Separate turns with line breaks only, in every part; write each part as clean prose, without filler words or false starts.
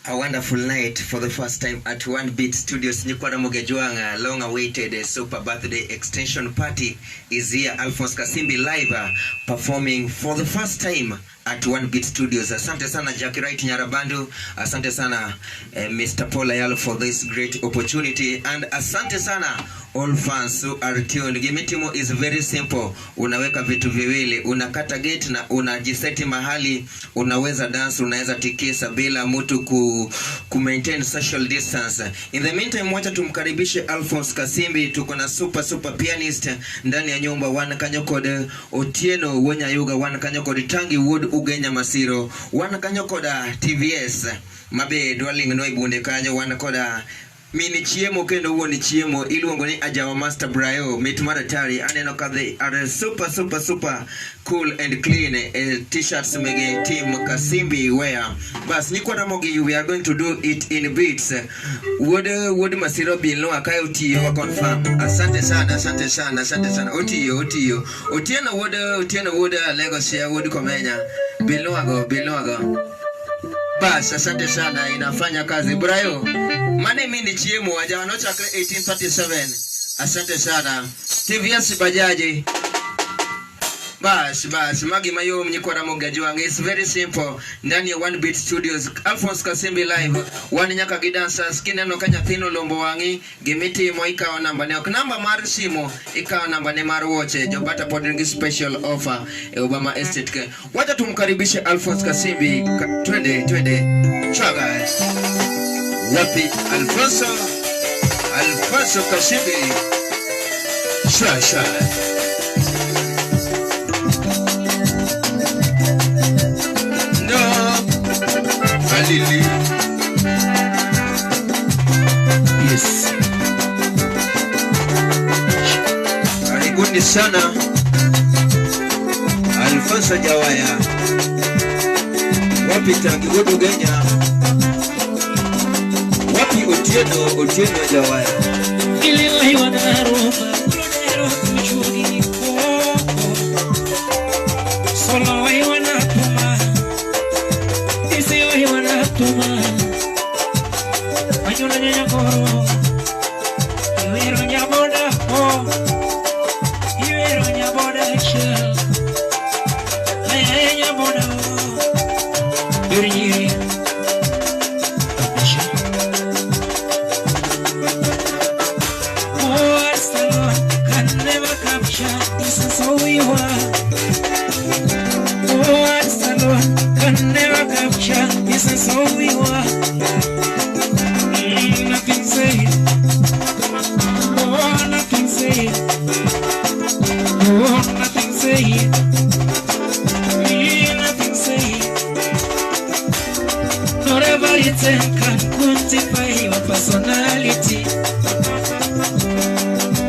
A wonderful night for the first time at One Beat Studios. Nyikwa Ramogi Ajwang', long awaited super birthday extension party is here. Alphonse Kasimbi live performing for the first time at One Beat Studios. Asante sana Jackie Wright Nyarabandu. Asante sana Mr. Paul Ayalo for this great opportunity, and asante sana all fans who are tuned. Gimitimo is very simple. Unaweka vitu viwili, unakata gate na unajiseti mahali unaweza dance, unaweza tikisa bila mtu ku maintain social distance. In the meantime, wacha tumkaribishe Alphonse Kasimbi. Tuko na super super pianist ndani ya nyumba, wan kanyo kod Otieno Wonyayuga, wan kanyo kod Tangi Wuod Ugenya Masiro, wan kanyo kod TVS mabe dwaling no e bunde kanyo, wan koda mini chiemo kendo wuon chiemo iluongo ni Ajawa Master Brayo, mit mar atari. Aneno ka they are super super super cool and clean, t-shirts mege team Kasimbi wear. Bas, nyikwa Ramogi, we are going to do it in bits. Wuod Masiro bilnoa kae otiyo wa confirm. Asante sana, asante sana, asante sana. Otiyo, otiyo. Otieno wuod, Otieno wuod Lagos ya wuod Komenya, bilnoago, bilnoago. Bas, asante sana, inafanya kazi. Brayo, mane mini chiemo ajawa nochakre 1837. Asante sana. TVS Bajaji. Bas, bas, magi mayom nyikwa Ramogi Ajwang'. It's very simple. Ndani ya One Beat Studios, Alphonse Kasimbi live. Wan nyaka gi dancers. Kineno ka nyathino lombo wang'i, gimitimo ikawo namba ne. Ok namba mar simo, ikawo namba ne mar wuoche. Jobata pod nigi special offer e Obama Estate. Ke. Wacha tumkaribishe Alphonse Kasimbi. Twende, twende. Chaga. Wapi Alfonso? Alfonso Kasimbi. Sha sha. No. Alili. Yes. Karibuni sana Alfonso Jawaya. Wapi Tangi Wuod Ugenya? Wapi Otieno, Otieno Jawaya?
Iliwahi wanaroba kulonero kuchugi koko solo wahi wanatuma isi wahi wanatuma anyona nyanya koro iwero nyaboda ho iwero nyaboda cha aya nyaboda ho birnyiri. Can never capture this is who you are. Words alone can never capture this is who you are. Nothing said. Oh, nothing said. Oh, nothing said. Nothing said. Not everything can quantify your personality.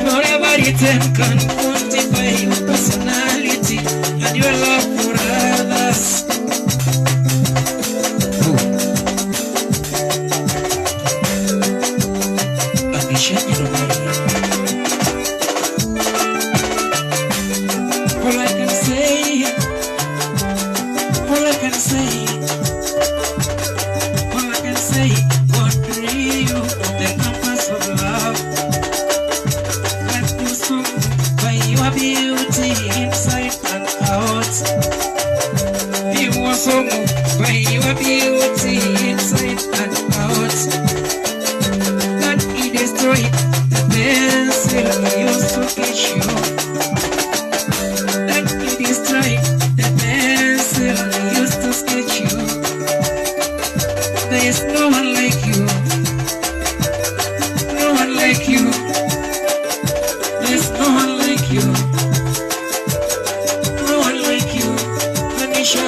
Not everything can quantify your personality and your love for others. Oh. Ambition, you know. All I can say, all I can say, all I can say, God drew you the compass of love. Let you so by your beauty inside and out. He was so moved by your beauty inside and out. That he destroyed the pencil he used to catch you. That he destroyed the pencil he used to sketch you. There is no one like you. No one like you. There's no one like you. No one like you. Anisha.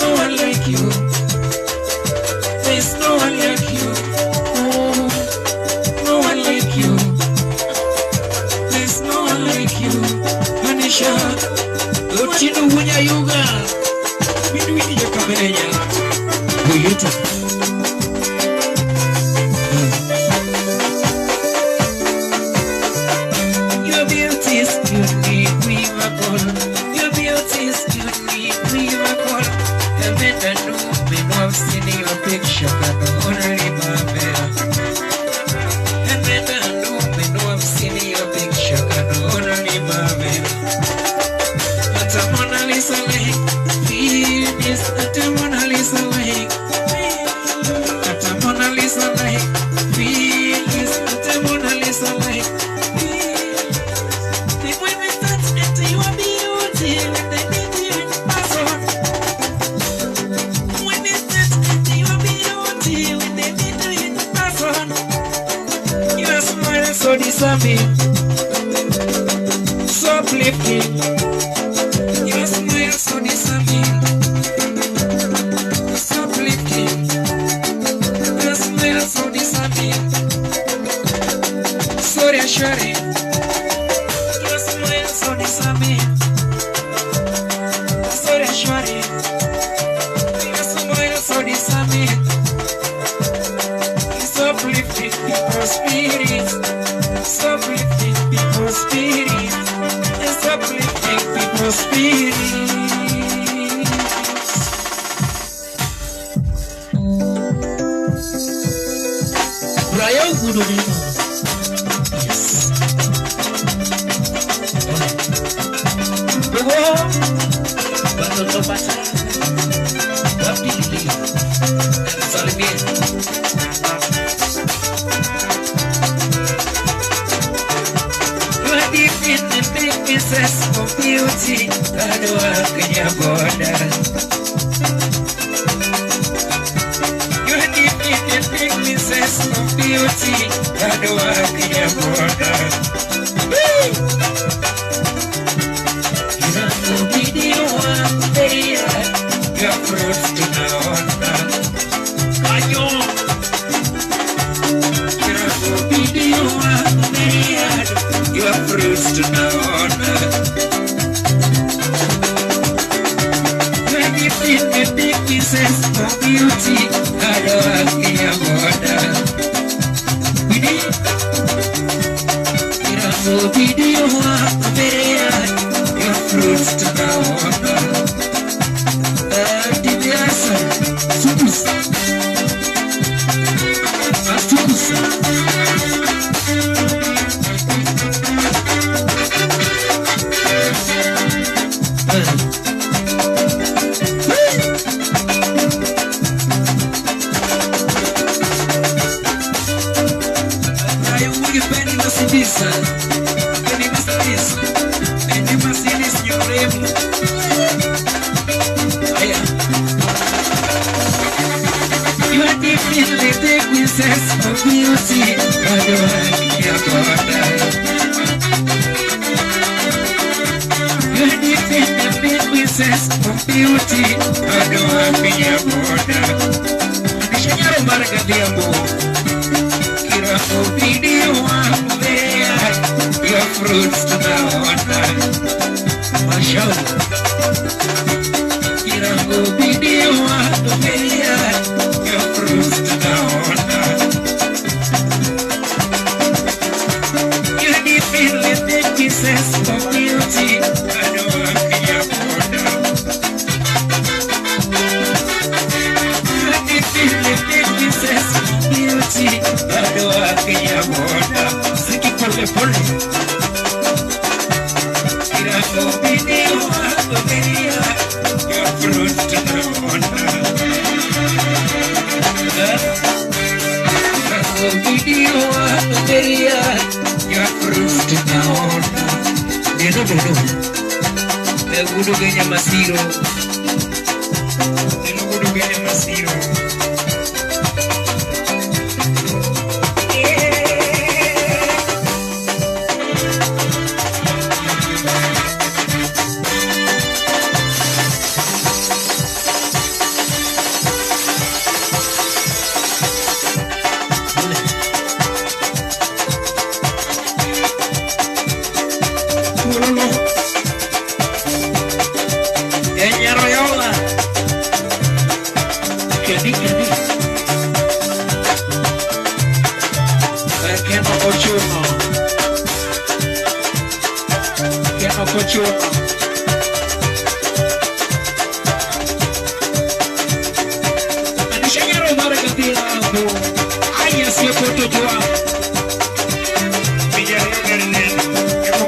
No one like you. There's no one like you. Oh, no one like you. There's no one like you. Anisha.
Otieno Wunyayuga. Midwini Jakamenya. Boyeta.
Your beauty is unique, we were Your beauty is unique, we were Heaven and no man have seen your picture. Mona Lisa like, kata Mona Lisa like, Phyllis, kata Mona Lisa like, Phyllis. The women start into your beauty when they meet you in person. When they start into your beauty when they meet you in person. Your smile is so disarming, so uplifting. Your smile so disarming, so uplifting. Your smile so disarming, so reassuring. Your smile so disarming, so reassuring. Your smile so disarming, so uplifting people's spirits, so uplifting people's spirits, it's uplifting people's spirits.
Brian Gudolino. Yes. Gogo. Watoto bata. Wapi lili. Salimie.
You are deep in the big pieces of beauty, Kadwa Kenya border. You are deep in the big pieces of beauty, Kadwa Kenya border. Your fruits to naona.
Ayo.
Your fruits to naona. When you feel the big pieces of beauty, Kadwa Kenya border. Your fruits to naona.
Sukusa. Sukusa.
You are definitely the princess of beauty, Kadwa Kenya border. You are definitely the princess of beauty, Kadwa Kenya border.
Nishanyaro mara gadhiambo.
Kirango bidiwa mbea, your fruits tunaona.
Mashallah.
Kirango bidiwa mbea, your fruits tunaona. You are definitely the princess of beauty, Kadwa Kenya border. You are definitely the princess of beauty, Kadwa Kenya border.
Ziki pole pole.
Kirango bidiwa mbea, your fruits tunaona. Kirango bidiwa mbea, your fruits tunaona.
Neno dodo. Egudo genya masiro.
Neno gudo genya masiro.
Kulolo. Enyaroyola. Kedi kedi. Keno kochuno. Keno kochuno. Anishanyaro mara gadhiambo. Aya siyo jua.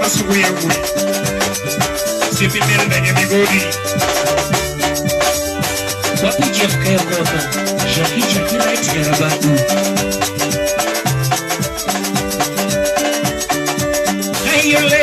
Masugu yangu sipi mbele ndani ya migodi
Wapi
Jeff Kayogoka, Jackie Jackie Right Yarabadu. Ayole.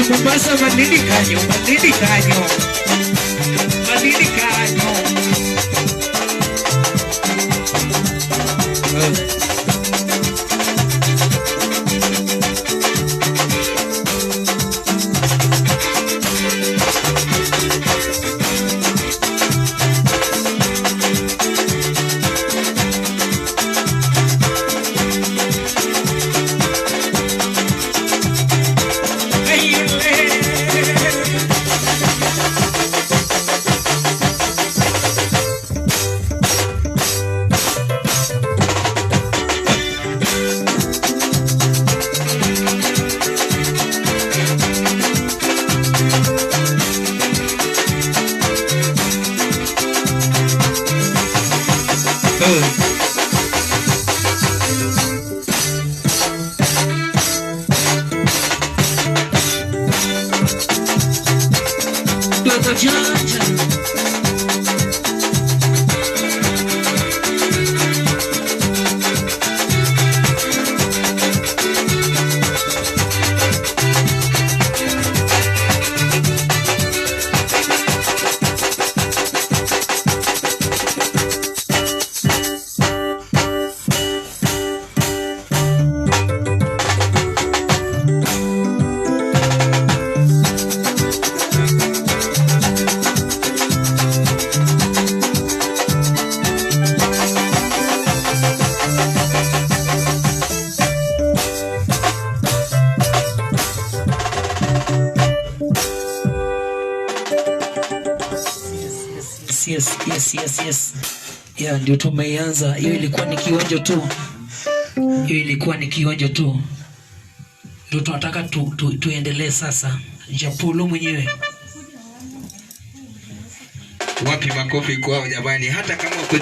Mombasa Malindi kanyo, Malindi kanyo, Malindi kanyo. Yes. Yeah, ndio tumeianza. Hiyo ilikuwa ni kionjo tu. Hiyo ilikuwa ni kionjo tu. Ndio tunataka tuendelee sasa. Japolo mwenyewe.
Wapi makofi kwao jamani, hata kama uko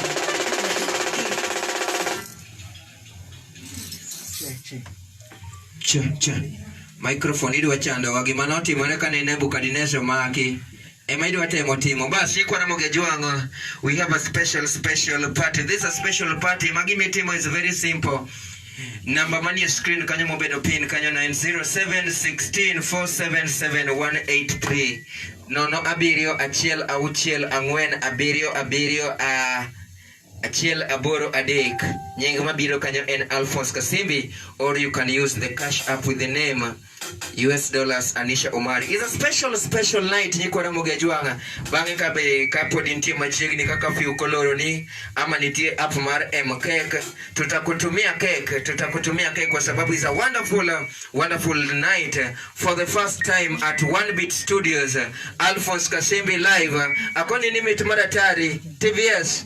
cha cha microphone idwa chando wa gima notimore kane Nebukadnezar omaki ema idwa temo timo. Bas ikwa Ramogi Ajwang', we have a special special party. This is a special party ma gimitimo is very simple. Namba manie screen kanyo mobedo pin kanyo 90716477183 0 7 1 6 4 7 7 1 8 3. Nying mabiro kanyo en Alphonse Kasimbi, or you can use the cash app with the name US dollars Anisha Omari. It's a special special night nyikwa Ramogi Ajwang'. Bang'e ka be kapod intie machiegni kaka fiu koloroni ama nitie app mar M Cake, tutakutumia cake, tutakutumia cake kwa sababu is a wonderful wonderful night for the first time at One Beat Studios. Alphonse Kasimbi live. Akoni ni mit maratari TVS.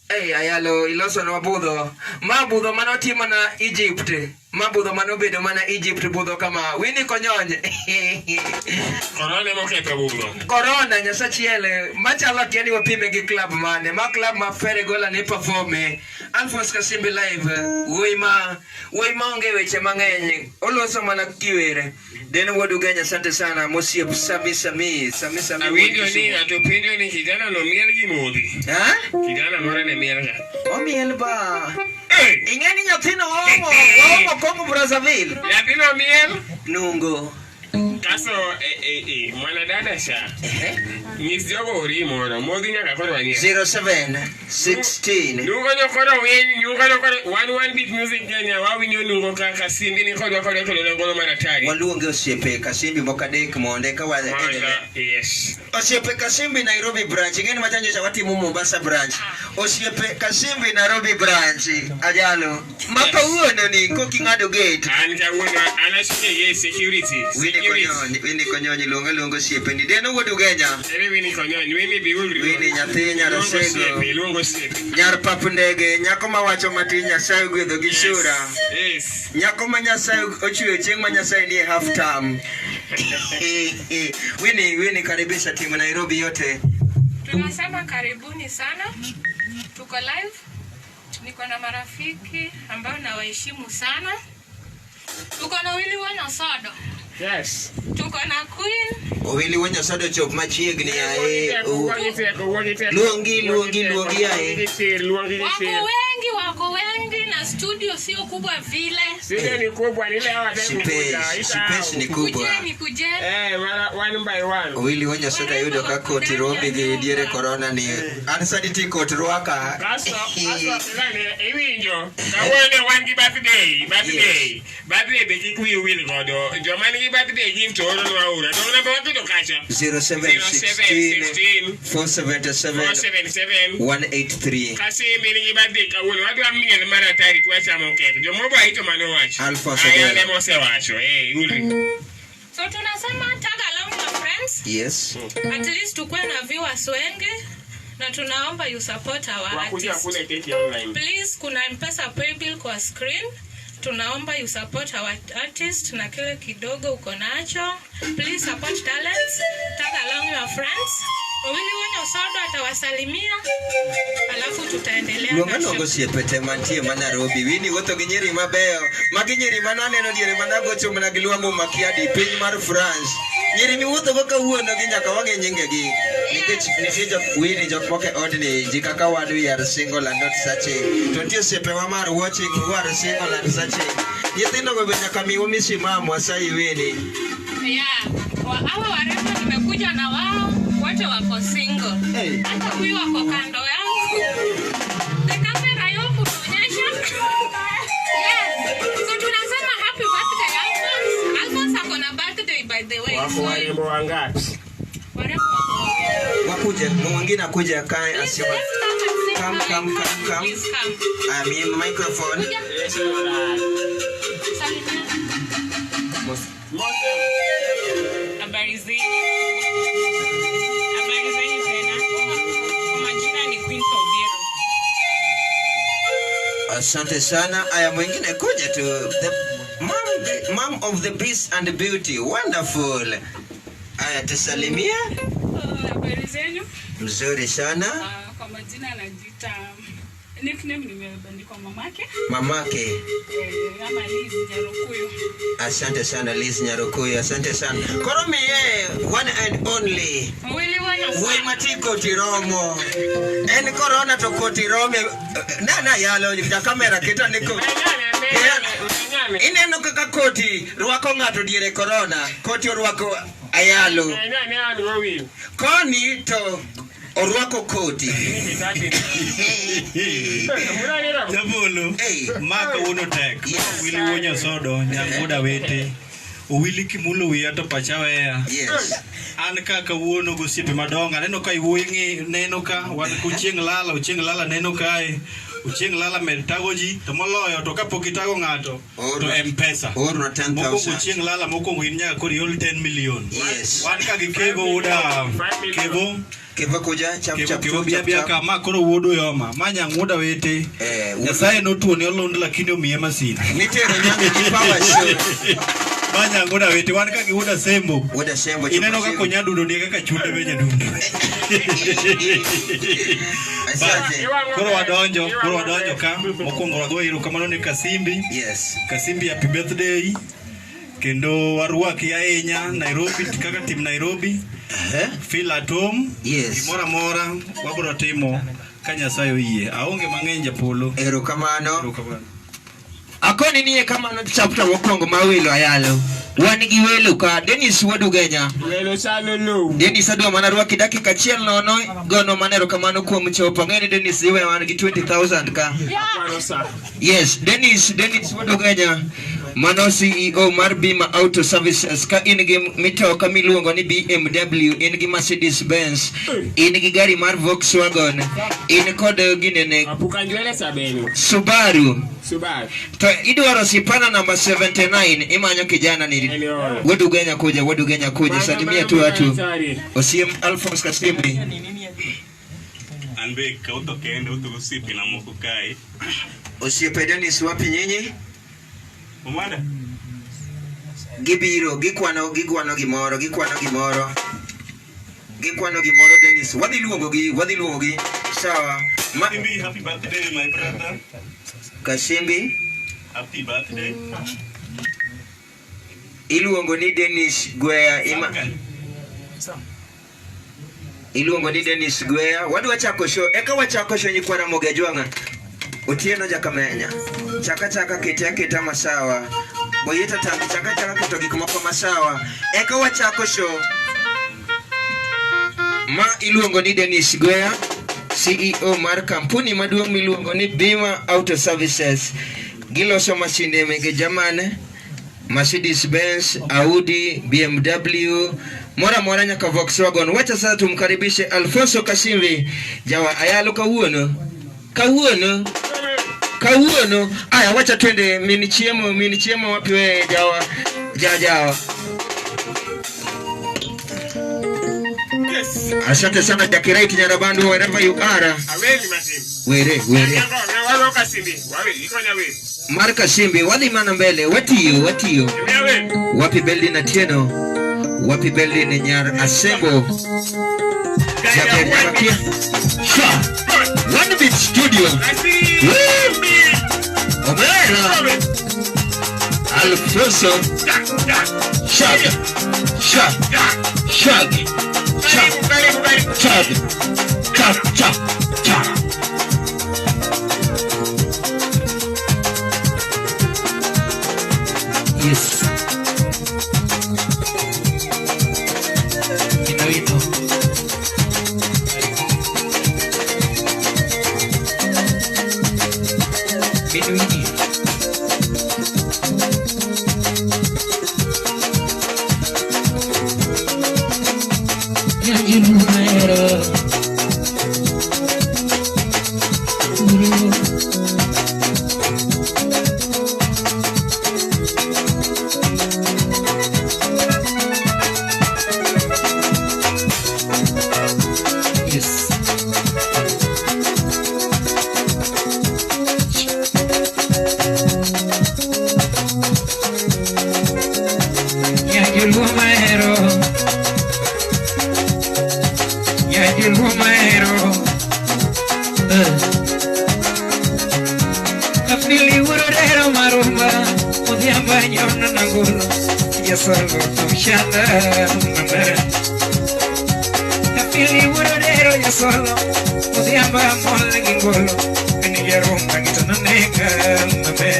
Hey, ayalo iloso nwa budho ma budho manotimo na Egypt, ma budho manobedo mana Egypt, budho kama Winnie Konyony.
Corona moketho budho.
Corona nyasachiele machalo akia ni wapime gi club mane ma club ma Ferry Gola ni performe Alphonse Kasimbi live. Wuoyi ma wuoyi ma onge weche mang'eny, oloso mana kiwere den wuod Ugenya. Asante sana mosiep Sami Sami Sami Sami wuod
Awinjo ni
Kisumu.
ng'ato penjo ni kijana no miel gi modhi.
Ha?
Kijana moro ne miel ga.
Omiel ba.
Hey!
Ing'e ni nyathino omo omo Congo Brazzaville.
Nyathino miel.
Nungo.
Kaso eh, eh, eh, mwana dada cha.
Ehe.
Nyis jogo ori moro. Modhi nyaka koro wanyiew.
07 16
Nungo no koro winy, nungo no koro wan One Beat Music Kenya wawinjo nungo kaka Simbi ni kodwa kodwa kelo nangolo maratari.
Waluonge osiepe Kasimbi moko adek monde ka wa
Mondo, yes.
Osiepe Kasimbi Nairobi branch, ing'eni machanjo cha watimo Mombasa branch. Osiepe Kasimbi Nairobi branch ajalo ma kawuono ni koking'ado gate.
An kawuono an achung' e security.
Winnie
Security.
Konyony, Winnie Konyony, luonga luongo osiepeni. Deno wuod Ugenya.
Ere Winnie Konyony, Winnie biuru.
Winnie nyathi nyar
Luongo
Osego.
osiepe, luongo osiepe.
Nyar pap ndege, nyako mawacho matin Nyasaye ogwedho gi sura.
Yes.
Nyako ma Nyasaye ochweyo chieng' ma Nyasaye nie half term. Winnie, Winnie, karibisha timu Nairobi yote.
Tunasema karibuni sana, tuko live. Niko na marafiki ambao nawaheshimu sana. Tuko na Willy Wanyosodo,
Yes.
tuko na Queen.
Owili Wanyosodo chop machiegni ae.
Wuogi teko, wuogi teko.
Luongi, luongi, luongi ae.
Luongi chir, luongi
Wako
chir.
wengi, wako wengi na studio sio kubwa vile.
Studio ni kubwa, ni ile hawataki kukuja,
Sipesi,
isahau.
sipesi ni kubwa.
Kujeni, kujeni.
Eh, mara one by one.
Owili Wanyosodo ayudo ka koti rombi gi diere corona ni. An sani ti kot rwaka.
Kasto, kasto, ilane, iwinjo, kawuono wan gi birthday, birthday, birthday be kik wiu wil godo. Joma nigi birthday gift oronwa ura. To namba waketo kacha.
0716 477
477
183.
Kasimbi nigi birthday kawuono, wadwa miel mar atari twachamo kek. Jomobo aito manowacho.
Alpha
Ayane
Sodera.
mosewacho, eh, uri.
So tunasema tag along your friends.
Yes.
At least tukue na viewers wengi na tunaomba you support our
Wakuja
artist.
kule keki online.
Please, kuna Mpesa paybill kwa screen. Tunaomba you support our artist na kile kidogo uko nacho. Please support talents. Tag along your friends. Owili Wanyosodo atawasalimia, alafu tutaendelea
Luonga
na
luongo
show.
osiepe te mantie ma Nairobi. Winnie wuotho gi nyiri mabeyo. Magi nyiri mananeno diere managocho mana gi Lwambo Makiadi piny mar France. Nyiri miwuotho go kawuono gi nyaka wang'e nyingegi. Nikech nitie jok Winnie jok moko e odni ji kaka wan we are single and not searching. To nitie osiepewa mar watching who are single and searching. Nyithindo go be nyaka miwa misimamo asayi Winnie.
Yeah, hawa warembo nimekuja na wao wote wako single.
Hey.
Hata huyu wako kando yangu. The camera yangu unaonyesha. Yes. So tunasema happy birthday Alphonse. Alphonse ako na birthday by the way.
Wako
So
warembo wangapi?
warembo wako.
Wakuje, mwingine akuje akae
Please,
asiwa.
let's come and say
Come,
hi.
come, come, come.
Please come.
I'm in microphone.
Kuja. Salimia.
Habari zenyu. Habari zenyu tena. Kwa majina ni Queen Sobiero.
Asante sana. Aya, mwingine kuja tu. The mom, Mom of the Beast and the Beauty. Wonderful. Aya, tusalimia.
Habari zenu?
Mzuri sana.
Kwa majina anajiita nickname nimebandikwa mamake.
Mamake.
Ama Liz Nyarukuyu.
Asante sana Liz Nyarukuyu, asante sana. Koro miye one and only.
Owili wuon
Wuoyi matiko tiromo. En corona to kotirome. Na na yalo ja kamera keto ni ko. Ineno kaka koti rwako ng'ato diere corona. Koti orwako ayalo. Koni to orwako koti.
Jabolo,
Hey.
ma kawuono tek.
Yes.
Owili wuo nyasodo, nyang' wete. Owili kimulo wiya to pacha weya.
Yes.
An ka kawuono gosiepe madongo, aneno ka iwuoyi ng'i neno ka, wan kuchieng' lala, ochieng' lala neno kae. Ochieng' lala med tago ji, to moloyo to kapok itago ng'ato, to M-Pesa.
Orna 10,000.
Mokwongo chieng' lala, mokwongo in nyaka koro iol 10 million.
Yes.
Wan ka gi Kevo wuoda, Kevo,
Kevo kuja chap
Kevo,
chap
Kevo
chap
bia
chap.
bia
chap.
ka, ma koro wuod Uyoma, ma nyang' wuoda wete.
Eh, wuod-
Nyasaye notuone olund lakini omiye masin.
Nitero nyange gi power show.
Ma nyang' wuoda wete, wan ka gi wuoda Sembo.
Wuoda Sembo.
Ineno kaka onyadundo ni kaka chunde be nyadundo.
Asante.
Koro wadonjo ka. Mokwongo wago erokamano ne Kasimbi.
Yes.
Kasimbi happy birthday. Kendo warwaki ahinya Nairobi kaka tim Nairobi.
Eh?
Feel at home.
Yes.
Gimoro amora wabiro timo ka Nyasaye oyie. Aonge mang'eny japolo.
Erokamano.
Erokamano.
Akoni nie kamano chapter mokwongo mar welo ayalo. Wan gi welo ka Dennis wuod Ugenya.
Welo chalo lowo.
Dennis adwa mana rwaki dakika achiel nono gono mana erokamano kuom chopo. Ang'eyo ni Dennis iwe wan gi 20,000 ka.
Akwano sa.
Yes, Dennis wuod Ugenya. Mano CEO mar Bima Auto Services ka in gi mitoka miluongo ni BMW, in gi Mercedes Benz, in gi gari mar Volkswagen, in kod ginene
Apuka nywele sabelo.
Subaru.
Subaru.
To idwaro sipana namba 79 imanyo kijana ni
Elewa.
Wuod Ugenya kuja, Wuod Ugenya kuja, salimia tu watu. Osiem Alphonse Kasimbi.
An be kautho kende utho gosiepena moko kae.
Osiepe Dennis wapi nyinyi?
Omada,
Gibiro, gikwano gimoro, gikwano gimoro. Gikwano gimoro Dennis. Wadhi luongo gi. Sawa. Ma
Kasimbi, happy birthday my brother.
Kasimbi
Happy birthday.
iluongo ni Dennis Gwea ima iluongo ni Dennis Gwea. Wadwa chako show. Eka wachako show nyikwa Ramogi Ajwang'a. Otieno Jakamenya. Chaka chaka kete aketa masawa. Boyeta tambi chaka chaka keto gik moko masawa. Eka wachako show. Ma iluongo ni Dennis Gwea, CEO mar kampuni maduong' miluongo ni Bima Auto Services. Giloso masinde mege German, Mercedes Benz, Audi, BMW, mora mora nyaka Volkswagen. Wacha sasa tumkaribishe Alfonso Kasimbi jawa ayalo kawuono. Kawuono. Kawuono. Aya, wacha twende mini chiemo wapi we jawa? Jawa.
Yes.
Asante sana Jackie Wright Nyarabandu wherever you are.
Aweli masim.
Were, were.
Waro Kasimbi. Wawe, ikonya we.
Mar Kasimbi, wadhi mana mbele, watiyo.
Imiya we.
Wapi Beldin Atieno? Wapi Beldin Nyar Asembo? Jaber Nyarakia. Sha. One Beat Studio.
Kasimbi.
Omera. Alfonso. Shag. Shag. Shag. Shag.
Karibu, karibu, karibu.
Chag. Chag. Chag. Chag.
Yes. Inawito. Minuini. Nyanjinumero. Uru. Yes. Nyajuluo mahero, Nyajuluo mahero. Kapili wurodero marumba, odhiambo nyona nangolo, jasolo tomshanda mama. Kapili wurodero jasolo, odhiambo mol gi ngolo, en jarumba gitononega mama.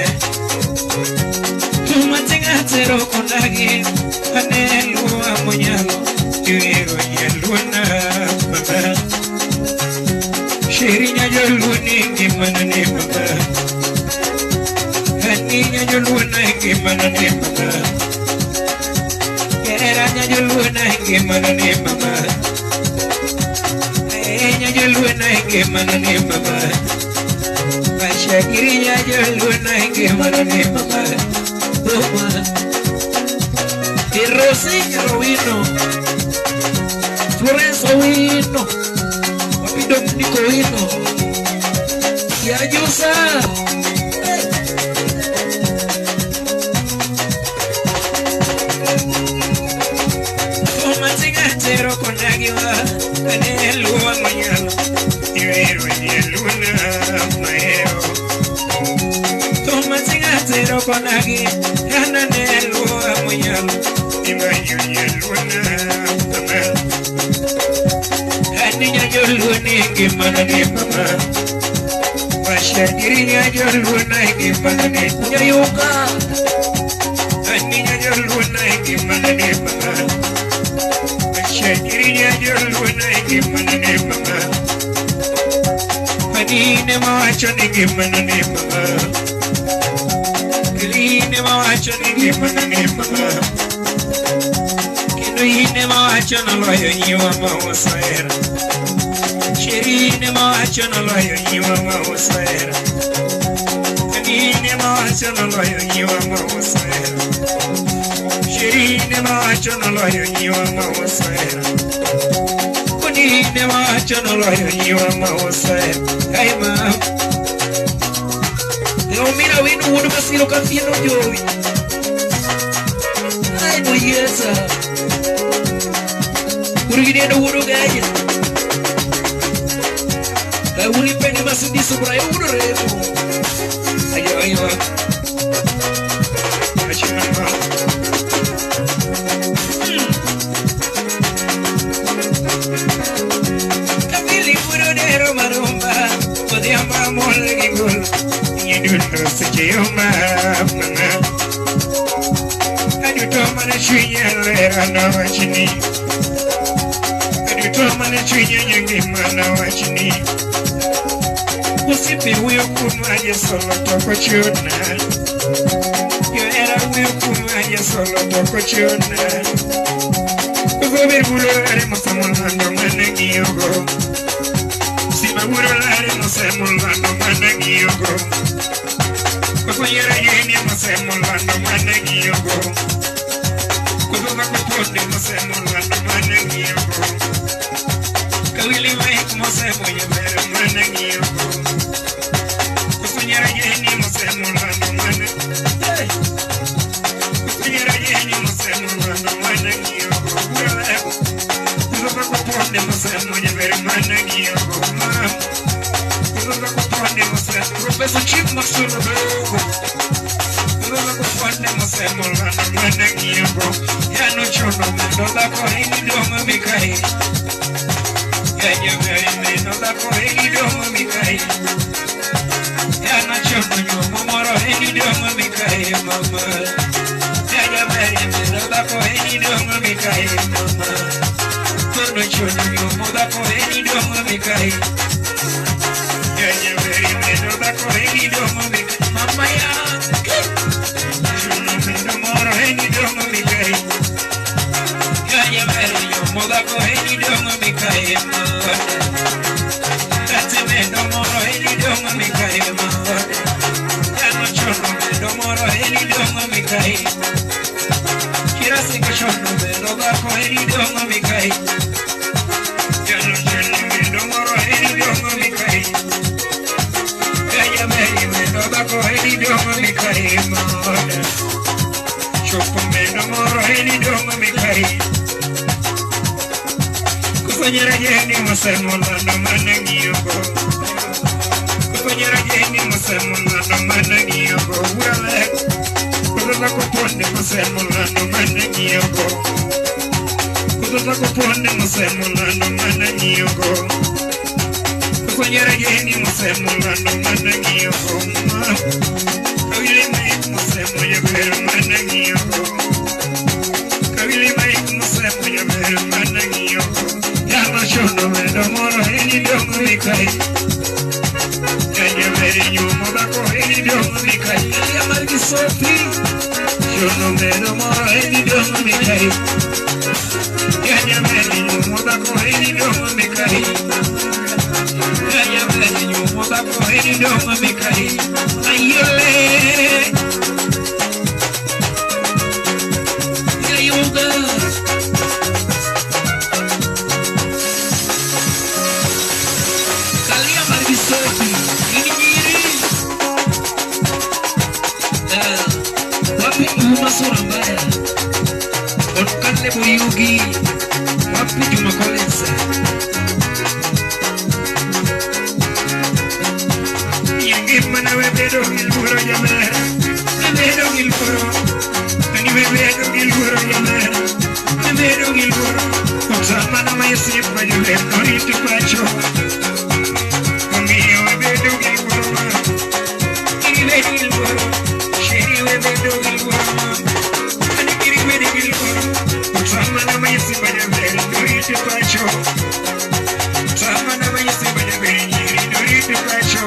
Tumatinga tero kondagi, anelu amonyalo, iwero nyaluona mama. Sheri nyajaluo ni ngimana ni mama. Hani nyajaluo na ngimana ni mama. Kera nyajaluo na ngimana ni mama. Eh nyajaluo na ngimana ni mama. Mashagiri nyajaluo na ngimana ni mama. Toma. Rosi Rowino, Florence Owino, Papi Dominico Owino, Yajusa. Toma con águila, anhelo mañana,
Ibero luna maero.
Toma tingatero con águila, anhelo mañana.
Imayo luna mama.
Niña yo luna que mana ni mamá. Mashagiri yo luna que mana ni nyayuka.
Niña yo luna que mana ni mamá. Mashagiri yo luna que mana ni mamá.
Panine mawacho ni que mana ni mamá. Kiline mawacho ni que mana ni mamá. Ine mawacho no loyo nyiwa mausera. Shirine mawacho no loyo nyiwa mausera. Ine mawacho no loyo nyiwa mausera. Shirine mawacho no loyo nyiwa mausera. Kunine mawacho no loyo nyiwa mausera. Hey ma. Leo mira winu wudu masiro kafieno jowi. Ay boyesa. Urigidendo wudo gaja. Uri pendi masudiso bra wudo remo. Ayo ayo.
Achimama.
Kapili wudo dero marumba, odhiambo mol gi gol.
Nyedundo seche yoma mama. Aduto mana chunya lera na wachni. Aduto mana chunya nyangima na wachni. Usipi huyo kuma solo toko chuna. Yo era huyo kuma solo toko chuna. Ugober bulo lare mosamulando mana ng'iyogo. Simba bulo lare mosamulando mana ng'iyogo. Kosonyera yeni mosamulando mana ng'iyogo. Kuzoza kuponde mosamulando mana ng'iyogo. Kawili mai mosamonya bere mana ng'iyogo. Kosonyera yeni mosamulando mana. Kosonyera yeni mosamulando mana ng'iyogo. Kuzoza kuponde mosamonya bere mana ng'iyogo. Kuzoza kuponde mosamonya.
Professor Chief Maxwell Odogo.
Kuzoza kuponde mosamulando mana ng'iyogo.
Yano chono mendo dhako eni dongo mikai. Yanyo beri mendo dhako eni dongo mikai. Yano chono nyuomo moro eni dongo mikai mama. Yanyo beri mendo dhako eni dongo mikai mama. Kono chono nyuomo dhako eni dongo mikai.
Yanyo beri mendo dhako eni dongo mikai
mama ya.
Chono mendo moro eni dongo mikai.
Yanyo beri nyuomo dhako eni dongo mikai mama. Kate mendo moro eni dongo mikai mama. Yano chono mendo moro eni dongo mikai. Kirasi chono mendo dhako eni dongo mikai.
Yano chono mendo moro eni dongo mikai.
Yanyo beri mendo dhako eni dongo mikai mama.
Chopo mendo moro eni dongo
dongo mikai. Kusanyara jeni musemulano mana ng'iyogo. Kusanyara jeni musemulano mana ng'iyogo. Urale. Kutoka kuponde musemulano mana ng'iyogo. Kutoka kuponde musemulano mana ng'iyogo. Kusanyara jeni musemulano mana ng'iyogo. Kawili mai musemo jaber mana ng'iyogo. Kawili mai musemo jaber mana ng'iyogo. Yano shono medo moro eni dongo mikai. Jaber nyumo dhako eni dongo mikai.
Elia margi Sofi.
Shono medo moro eni dongo mikai. Jaber nyumo dhako eni dongo mikai. Jaber nyumo dhako eni dongo mikai.
Ayole. Yayuga. Kalia margi Sofi. Ini nyiri. Wapi Uma sura mbaya. Onkane Boyugi. Wapi Juma Collins.
Mana bebedo gi luoro jaber, bebedo gi luoro, ani bebedo gi luoro jaber, bebedo gi luoro. Otamana ma osiepa jaber norito pacho, omiyo bebedo gi luoro, kik ibed gi luoro, sheri bebedo gi luoro, ani kik ibed gi luoro. Otamana ma osiepa jaber norito pacho, otamana ma osiepa jaber nyiri norito pacho.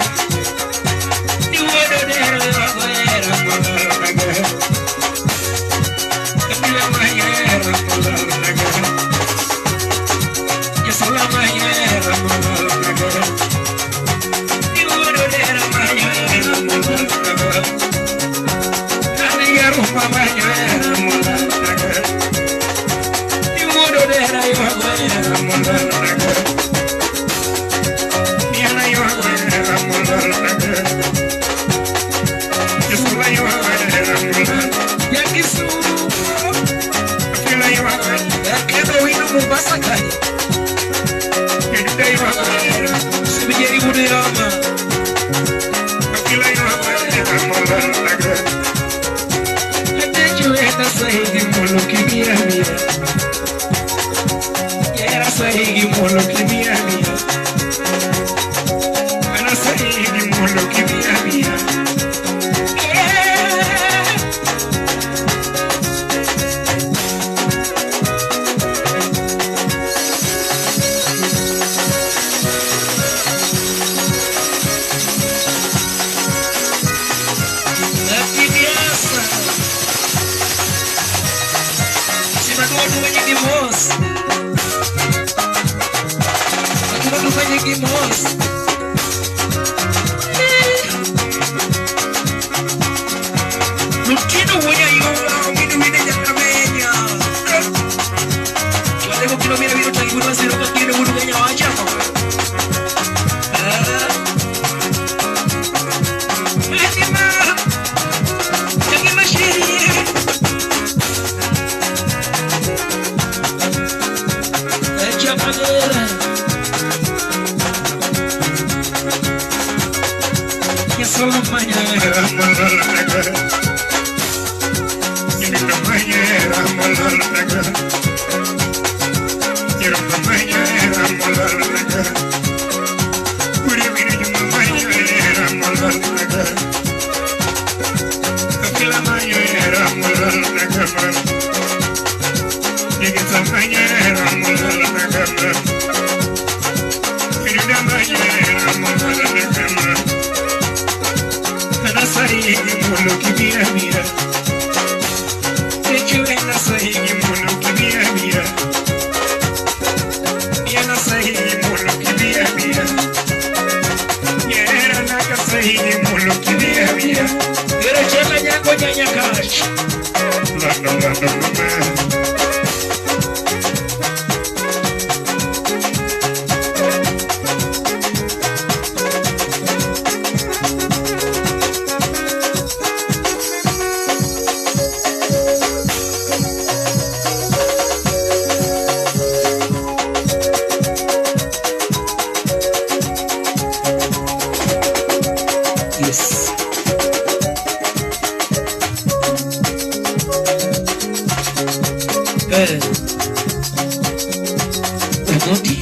Omondi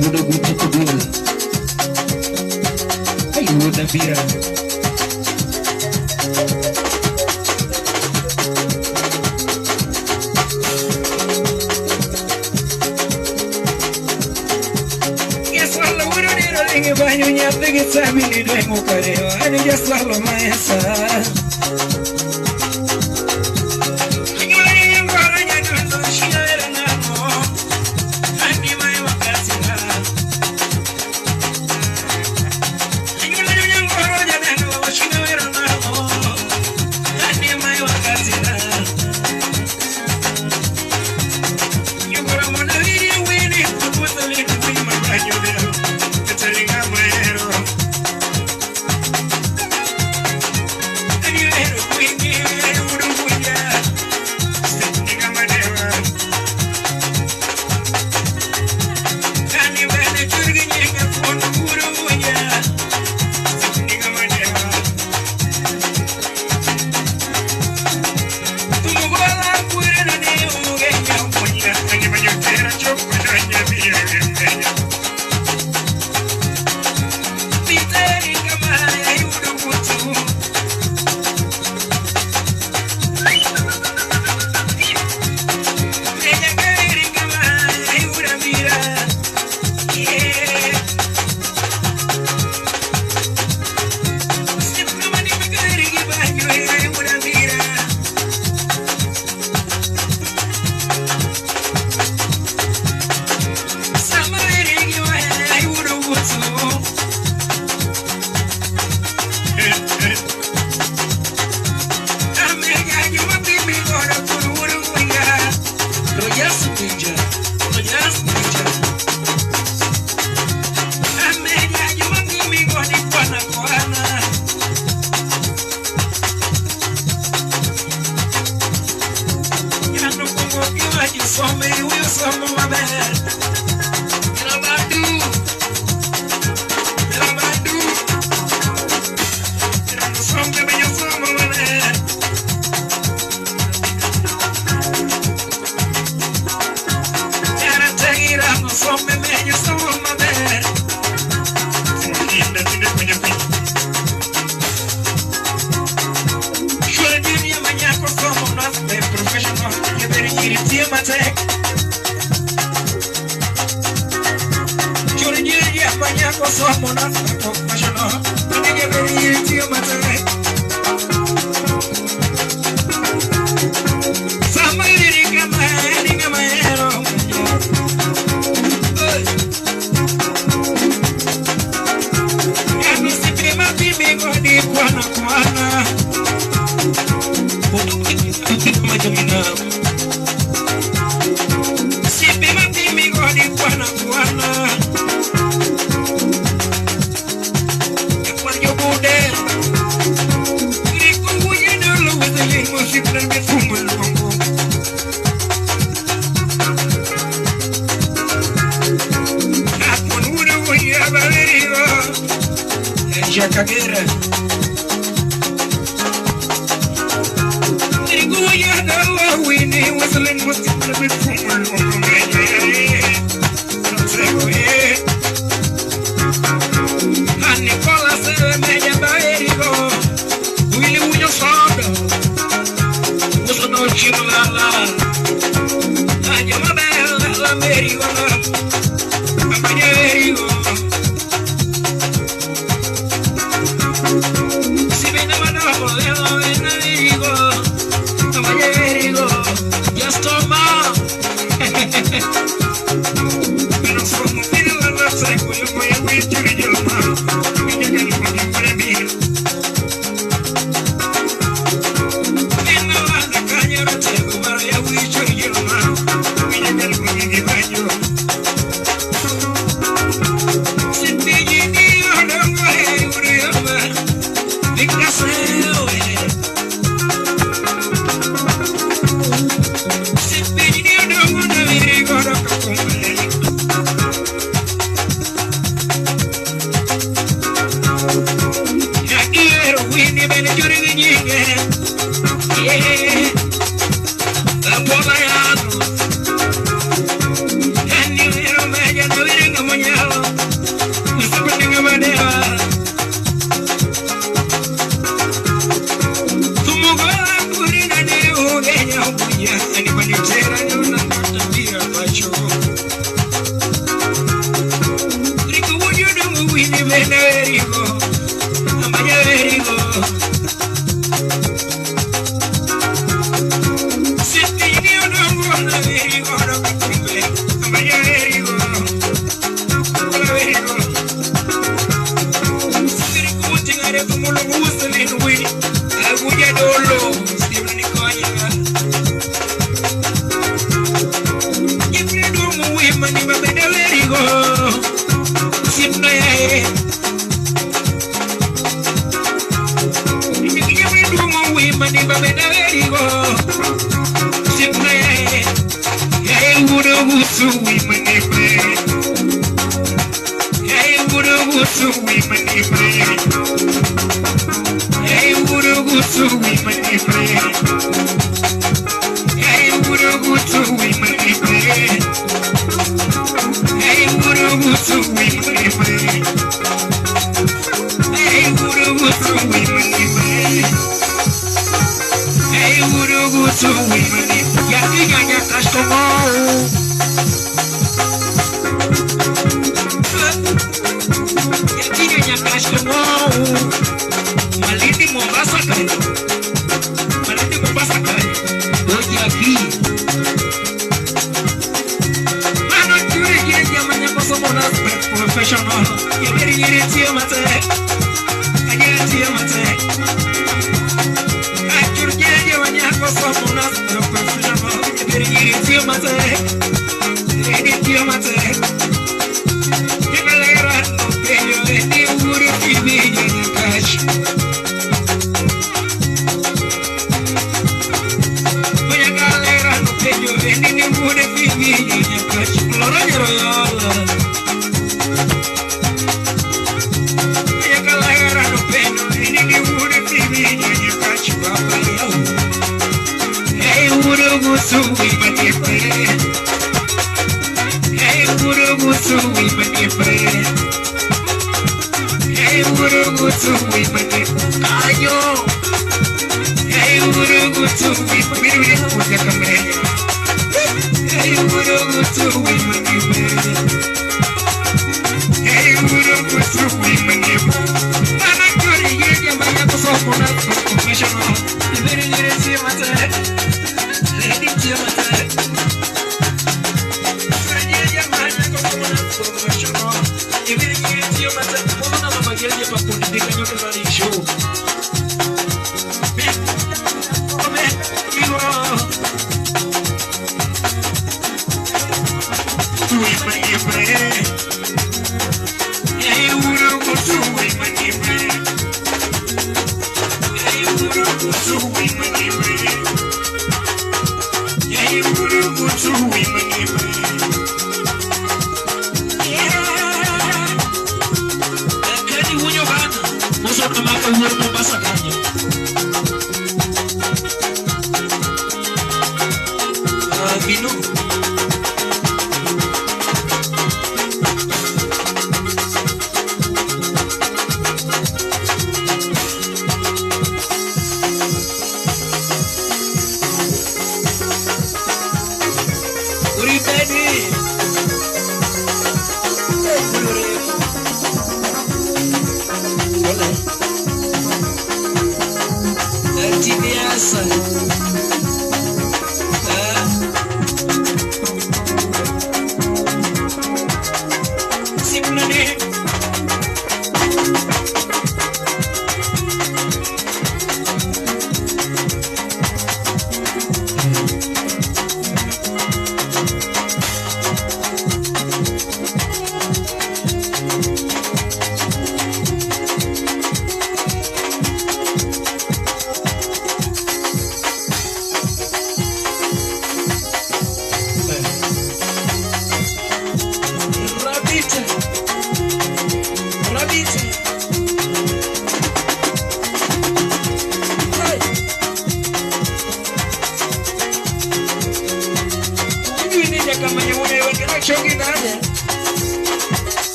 wuod Ogutu Koduol. Ai wuod Abira.
Yaswalo wudo nero ringe banyo nyathi gi sabini dwengo karewa ani jaswalo maesa.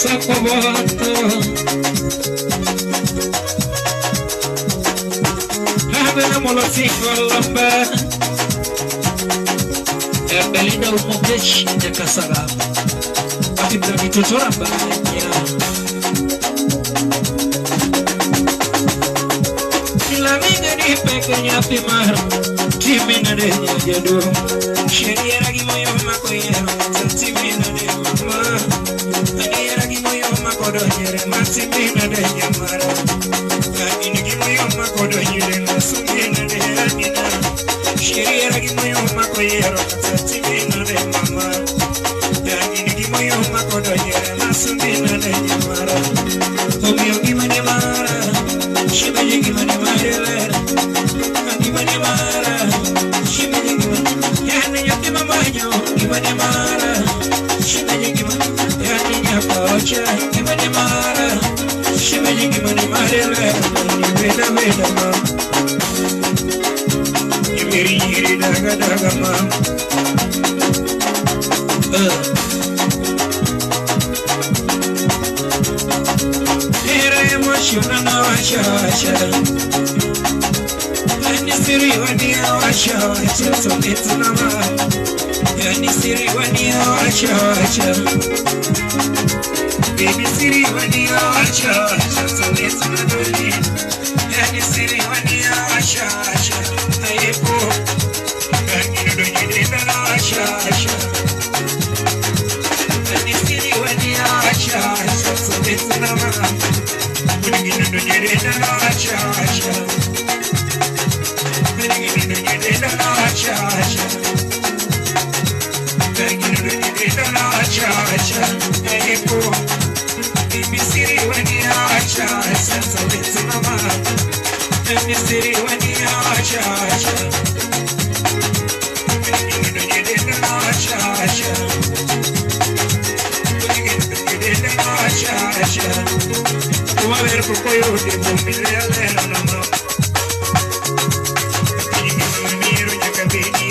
Sakoboto Habena molotingo lomba Belinda umokesh nyakasara Apimda mitotora banya Ilaminga ni peke nyapi mara Timina de nyajadu Sheria ragi moyo makoyero Timina de mama Aniera gi moyo makodonyere Matimina de nyamara Anini gi moyo makodonyere Masumina de anina Sheria ragi moyo makoyero Timina de mama Anini gi moyo makodonyere Masumina de nyamara Omio gimane mara Shimeje gimane mara Gimane mara Shimeje gimane Yani nyote mamanyo Gimane mara Shimeje gimane Yani nyakocha Gimane mara Shimeje gimane mara Beda beda ma Yimiri yiri daga daga ma Era emotion na washa washa Yani siri wania washa washa Sonetu na ma Yani siri wania washa washa Baby siri wania washa washa Sonetu na doni Yani siri wania washa washa Ayepo Yani nodonye na washa washa Yani siri wania washa washa Sonetu na ma Ver poco yo de bombilea lera na ma Pingi mama miro nyaka bedi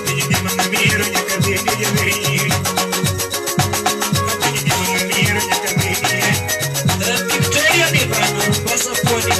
Pingi mama miro nyaka bedi jabedi Pingi mama miro nyaka bedi Victoria ni bana Mombasa pwani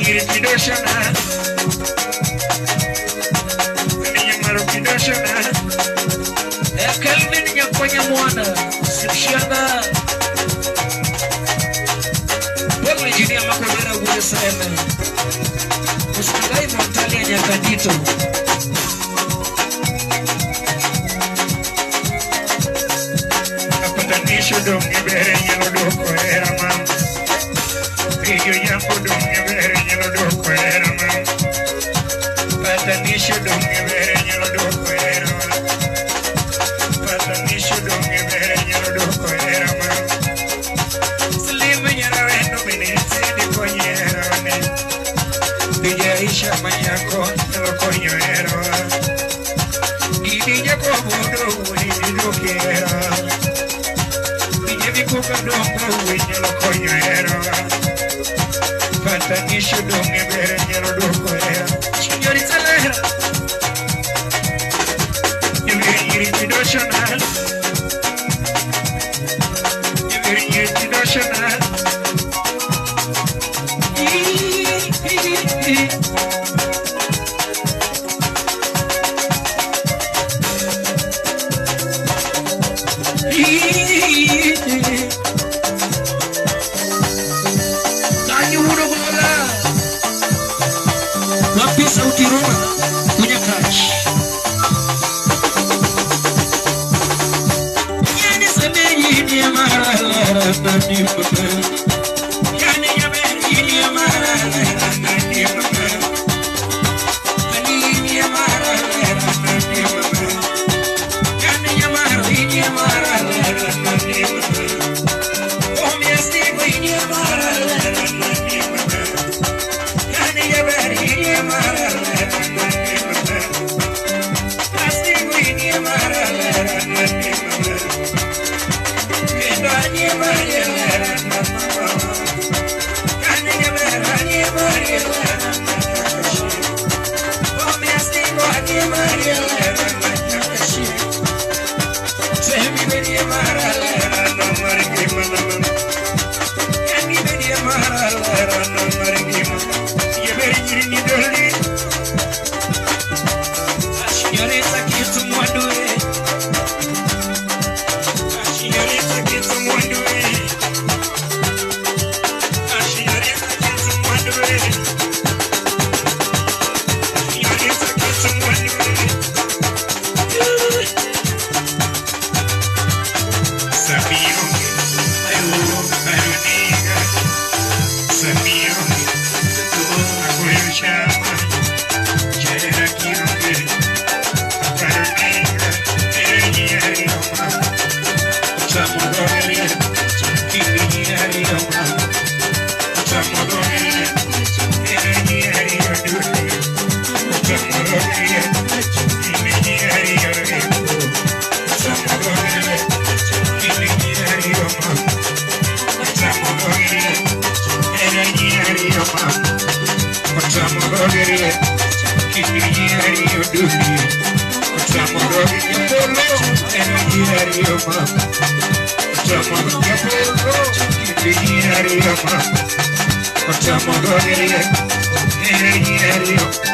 Nyiri kidosho na
Kelvin Nyakonya mwana Simshiana Paul Engineer Makodera Gure Seme Mustangai Montalia Nyakadito
Apatanisho donge bere nyalo dwoko hera mam Rijo jambo donge bere nyalo dwoko hera mam Patanisho donge bere nyalo dwoko hera mam Patanisho donge bere nyalo dwoko hera mam Slim nyarawendo bende nitie konyo hera ne Dija Aisha manyako nyalo konyo hera Didi Jakobo wuoyi dwoki hera Kuka dongo wuoyi nyalo konyo hera Patanisho donge bere nyalo dwoko hera
Signorita Lehra
Nyiri kidosho na Nyiri kidosho na
Wapi sauti Roma kunyakach Yani semeyi ni mara la ni mama Yani yaberi ni mara la ni mama Ani ni mara la ni mama Yani yamara ni mara la ni mama Oh mi estivo ni mara la ni mama Yani yaberi ni mara la ni mama Estivo ni mara la ni mama Kendo ni mara la ni mama Yani yaberi ni mara la Oh mi estivo ni mara la ni Semi ni mara la
ni mama Yani ni mara la ni mama Yaberi nyiri ni dolli
Signorita kitu mwadue
Signorita kitu mwadue Signorita kitu mwadue Signorita kitu mwadue Samio ayo aruniga Samio akoyo chama Jera kironge Aparoniga Ereniarioma Samodore Kiminiarioma Samodore Ereniariodure Samodore Kiminiariore Samodore Kiminiarioma Samodore Ereniarioma Samodore Kiminiariodure Samodore Ereniarioma Samodore Kiminiarioma Samodore Ereniarioma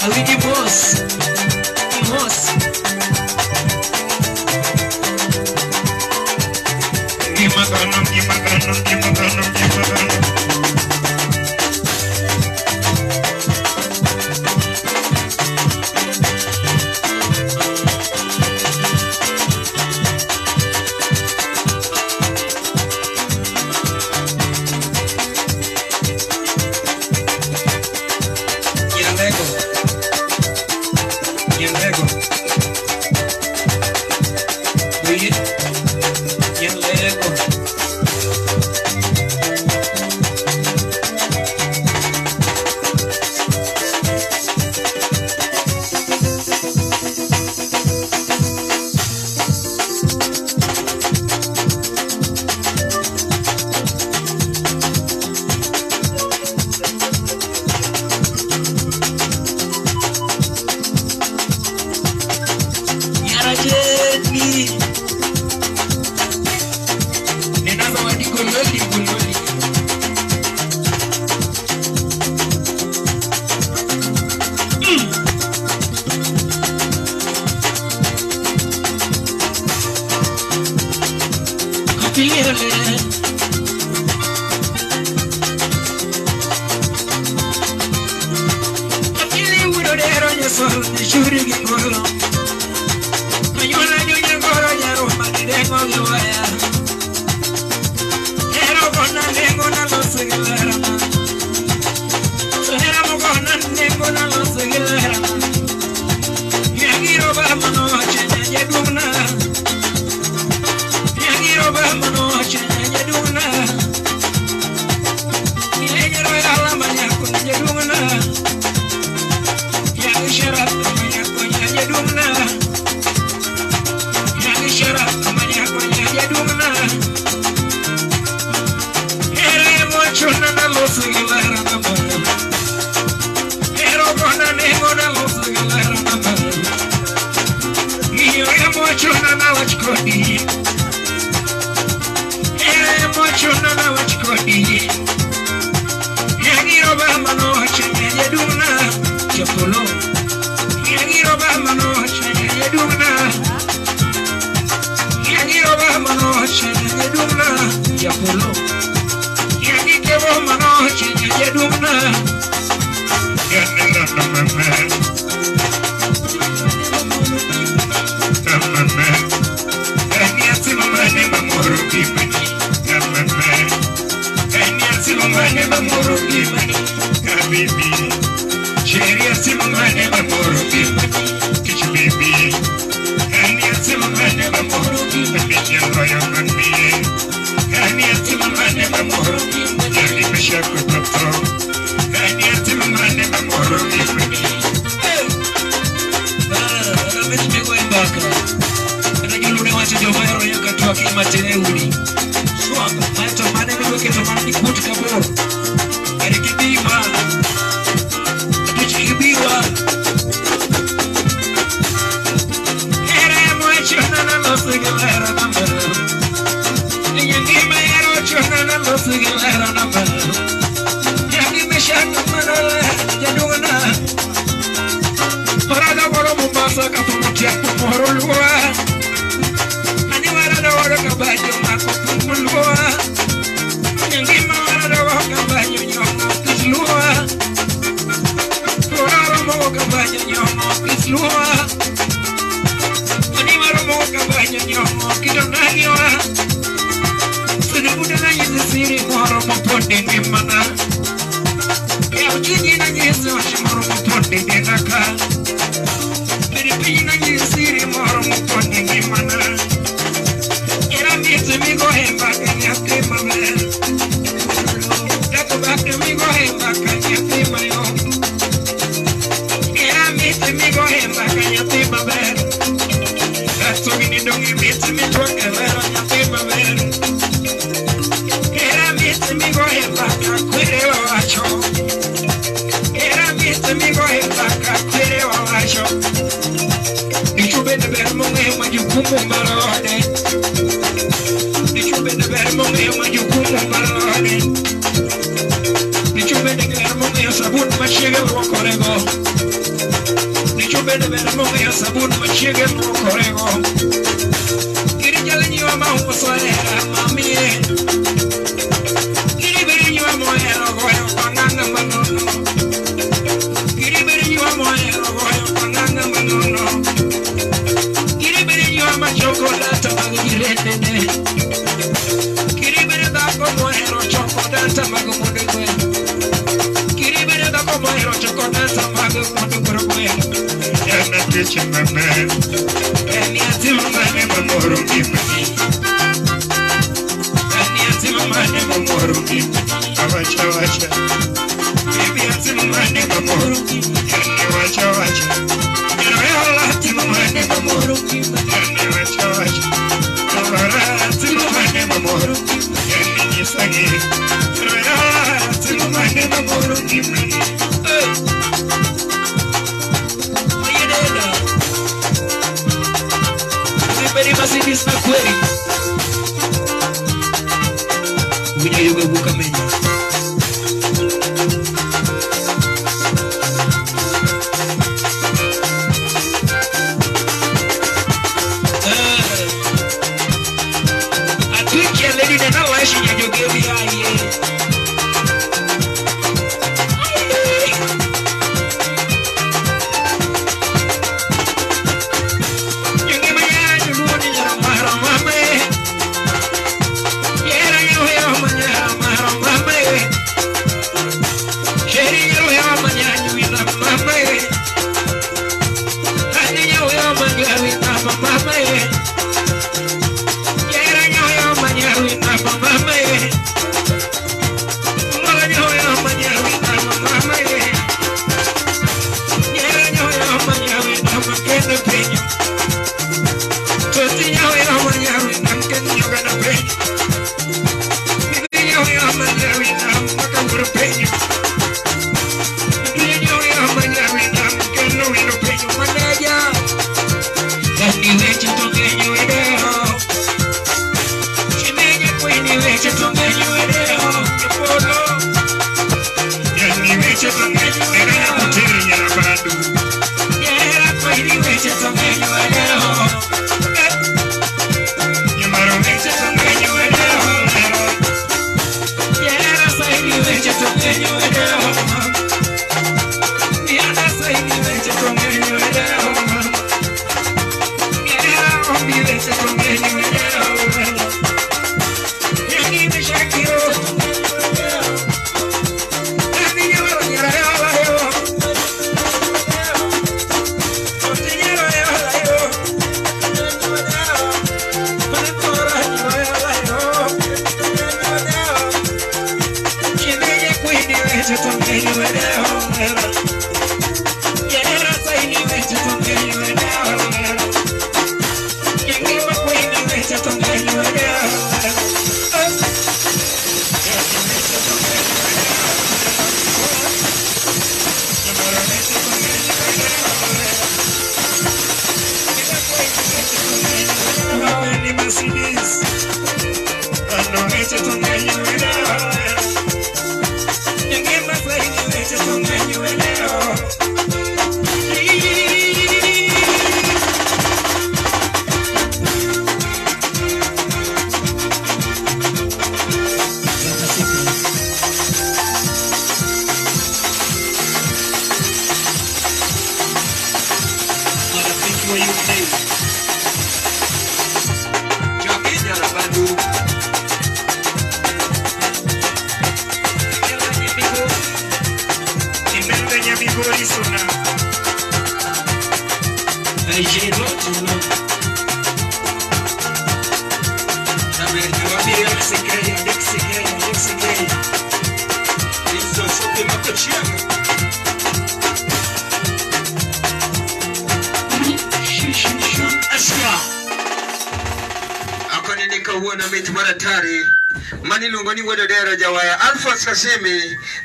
Awiji boss. Boss.
Oye, nyalego. Nyarajeni. Nena zawadi gololi gololi. Kapilele. Kapili wudodero nyesol nishuri gingolo. Anyuola nyonyangoro nyaroma nidengo gi waya. Hero gona nengo na loso gi lerana. To hera mogona nengo na loso gi lerana. Nyagiro ba mano wacho nyajaduong'na. Nyagiro ba mano wacho nyajaduong'na. Ilenyero yala manyako nyajaduong'na. Nyagi sharaf manyako nyajaduong'na. Nyagi sharaf manyako nyajaduong'na. Hera mochuna na loso gi lerana ma. Hero gona nengo na loso gi lerana ma. Ng'iyo emochuna na wach kodi. Hera emochuna na wach kodi. Nyagiro ba mano wacho nyajaduong'na. Japolo. Nyagiro ba mano wacho nyajaduong'na. Nyagiro ba mano wacho nyajaduong'na. Japolo. Nyagikebo mano wacho nyajaduong'na.
Kitchen, my man.
mamoro ngimani. Ani atimo mane mamoro ngimani. Awacha wacha. Baby atimo mane mamoro ngimani. Yani wacha wacha. Nyarwehola atimo mane mamoro ngimani. Yani wacha wacha. Awara atimo mane mamoro ngimani. Yani nyisage. Nyarwehola atimo mane mamoro ngimani.
Mercedes na kweli. Winyo buka menya. Atwikia lady na nawashi nyajogewi aye.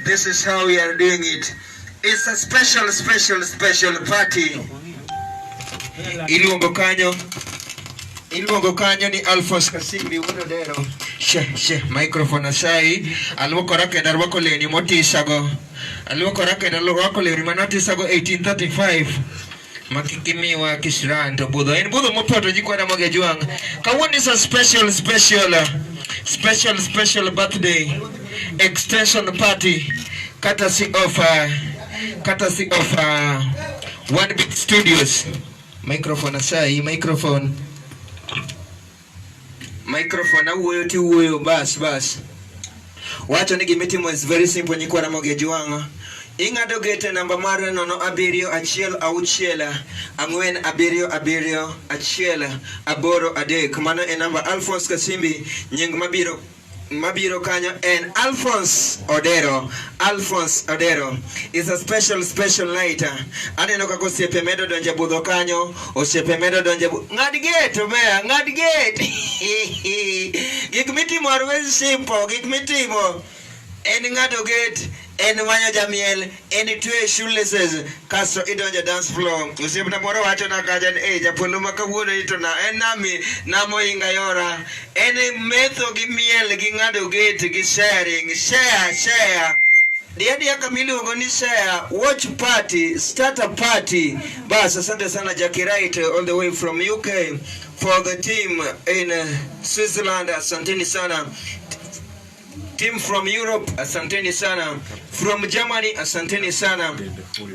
This is how we are doing it. It's a special, special, special party. Iluongo kanyo ni Alphonse Kasimbi Wuododero. She, microphone asai. Aluokora kendo arwako lewni motisago. Aluokora kendo arwako lewni manotisago 1835. Makikimiwa kisran to budho. En budho mopoto jikwana mogejuang. Kawuono is a special, special, special, special birthday extension party, courtesy of One Bit Studios. Microphone asai, microphone awuoyo ti wuoyo bas. Wacho ni gimitimo is very simple nyikwa Ramogi Ajwang'. Ing'ado gate namba mar 0 7 1 6 4 7 7 1 8 3. Mano e namba Alphonse Kasimbi. Nying mabiro kanyo en Alphonse Odero. Alphonse Odero is a special special night. Aneno kaka osiepe medo donjo e budho kanyo, osiepe medo donjo e ng'ad gate omeya, ng'ad gate. Gik mitimo are very simple, gik mitimo en ng'ado gate, en manyo jamiel, en tweyo shoelaces, kasto idonjo dance floor. Osiepna moro wacho na kacha ni, "Eh, japolo ma kawuono ni to na en nami namo inga yora." En metho gi miel gi ng'ado gate gi sharing, share, share. Dia dia kama iluongo ni share, watch party, start a party. Bas, asante sana Jackie Wright all the way from UK for the team in Switzerland. Asanteni sana. Team from Europe, asanteni sana. From Germany, asanteni sana.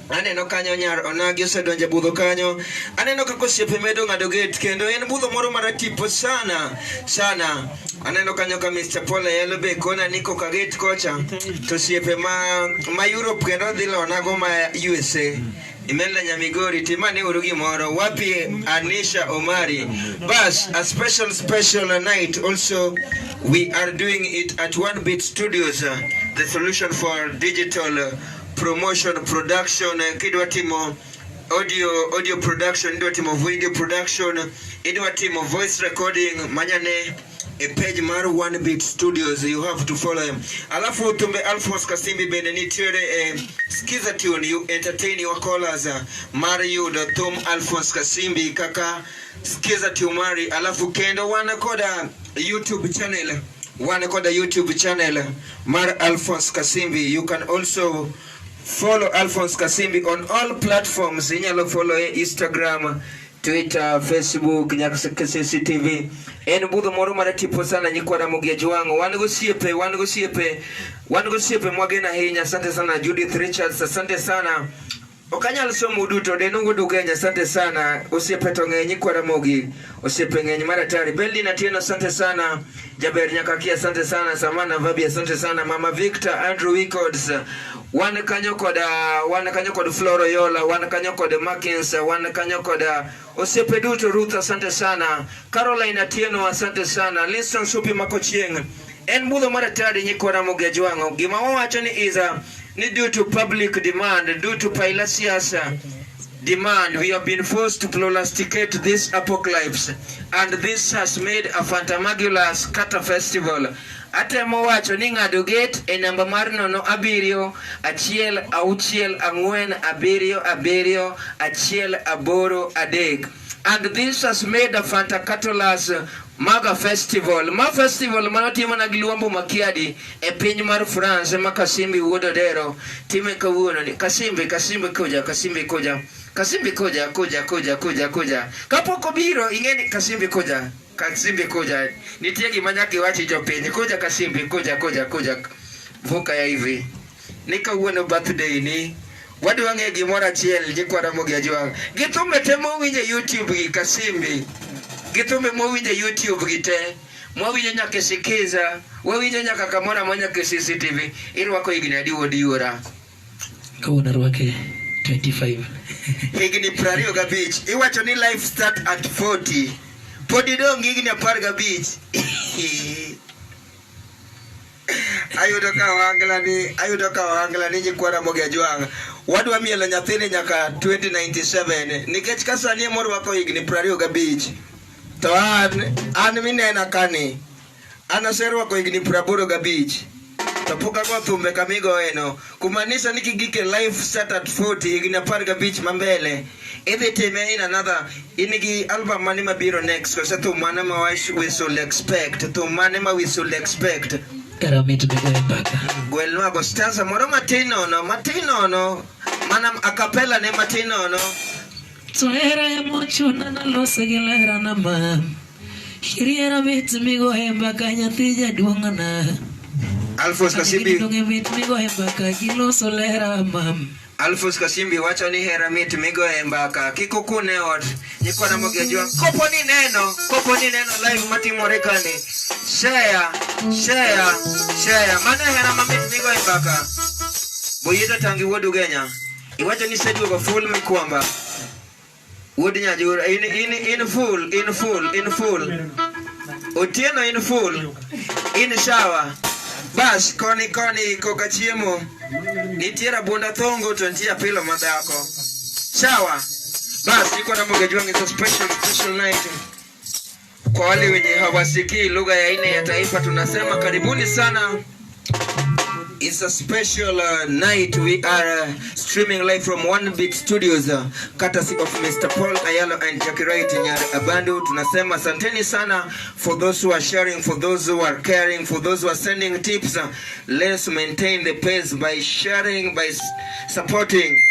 Aneno kanyo nyar onagi osedonjo e budho kanyo. Aneno kaka osiepe medo ng'ado gate kendo en budho moro maratipo sana sana. Aneno kanyo ka Mr. Paul Ayalo be kona ni koka gate kocha to osiepe ma Europe kendo dhi lonago ma USA. Imelda Nyamigori, timane uru gimoro. Wapi Anisha Omari. Bas, a special special night also. We are doing it at One Beat Studios, the solution for digital promotion, production, kidwa timo audio production, idwa timo video production, idwa timo voice recording, manyane e page mar One Beat Studios, you have to follow him. Alafu thumbe Alphonse Kasimbi bende nitiere e Skiza Tune, you entertain your callers mar yudo thum Alphonse Kasimbi kaka Skiza Tune mari. Alafu kendo wan koda YouTube channel, wan koda YouTube channel mar Alphonse Kasimbi. You can also follow Alphonse Kasimbi on all platforms. Inyalo follow e Instagram, Twitter, Facebook, nyaka CCTV. En budho moro mar tipo sana nyikwa Ramogi Ajwang'. Wan gosiepe, wan gosiepe, wan gosiepe mwageno ahinya. Asante sana Judith Richards, asante sana. Ok anyal somo duto, Denungu Dugenya, asante sana. Osiepe to ng'eny nyikwa Ramogi, osiepe ng'eny mar atari. Beldin Atieno, asante sana. Jaber Nyakaki, asante sana. Samana Vabi, asante sana. Mama Victor, Andrew Records. Wan kanyo kod wan kanyo kod Floro Yola, wan kanyo kod Markins, wan kanyo kod osiepe duto. Ruth, asante sana. Caroline Atieno, asante sana. Liston Supi Makochieng'. En budho mar atari nyikwa Ramogi Ajwang'. Gima wawacho ni is ni due to public demand, due to Paila siasa demand, we have been forced to prognosticate this apocalypse, and this has made a Fantamagulous Kata Festival. Atemo wacho ni ng'ado gate e namba mar 0 7 6 4 7 7 7 1 8 3. And this has made a Fantacatulus Maga Festival. Ma festival manotimo na gi Luambo Makiadi e piny mar France ma Kasimbi wuod Odero time kawuono ni. Kasimbi, Kasimbi kuja, Kasimbi kuja. Kasimbi kuja, kuja, kuja, kuja, kuja. Kapok obiro, ing'e ni Kasimbi kuja. Kasimbi kuja. Nitie gima nyaka iwachi jopiny. Kuja Kasimbi, kuja, kuja, kuja. Vuka ya hivi. Ni kawuono birthday ni. Wadwa ng'e gimoro achiel nyikwa Ramogi Ajwang'. Gi thumbe te mowinjo e YouTube gi Kasimbi. Gi thumbe mowinjo e YouTube gi te. Mwawinjo nyaka e Sikiza. Wawinjo nyaka kamoro amora nyaka e CCTV. Irwako higni adi wuod yuora?
Kawuono arwake 25.
Higni 25. Iwacho ni life start at 40. Pod idong' gi higni 15. Ayudo ka ohangla ni nyikwa Ramogi Ajwang'. Wadwa mielo nyathini nyaka 2097 nikech ka sani ema orwako higni 25 to an minena kani an aserwako higni 85 to pok ago thumbe kamigoyeno kumaanisha ni kigik e life start at 40 higni 15 mambele idhi time in another in gi album mane mabiro next kose thum mane ma we should expect, thum mane ma we should expect?
Kara mit migoyo mbaka.
Gwelnwago stanza moro matin nono, matin nono, mana acapella ne matin nono.
To hera emochuna nalose gi lerana ma Hera mit migoyo mbaka nyathi jaduong'na.
Alphonse Kasimbi.
Donge mit migoyo mbaka giloso lera mam.
Alphonse Kasimbi wacho ni hera mit migoye mbaka kik ukune ot nyikwa Ramogi Ajwang'. Kopo ni neno live matimore kani, share, share, share. Mano hera mamit migoye mbaka. Boyeta tangi wuod Ugenya. Iwacho ni iseduogo full mikwamba. Wuod Nyajura in full, in full, in full. Otieno in full. In shower. Bas koni koni koka chiemo. Nitie rabunda thongo to nitie apilo madhako. Sawa. Bas iko na Mogejwang, it's a special special night. Kwa wale wenye hawasikii lugha ya nne ya taifa tunasema karibuni sana. It's a special night. We are streaming live from One Beat Studios, courtesy of Mr. Paul Ayalo and Jackie Wright Nyar Abandu. Tunasema asanteni sana for those who are sharing, for those who are caring, for those who are sending tips. Let's maintain the pace by sharing, by supporting.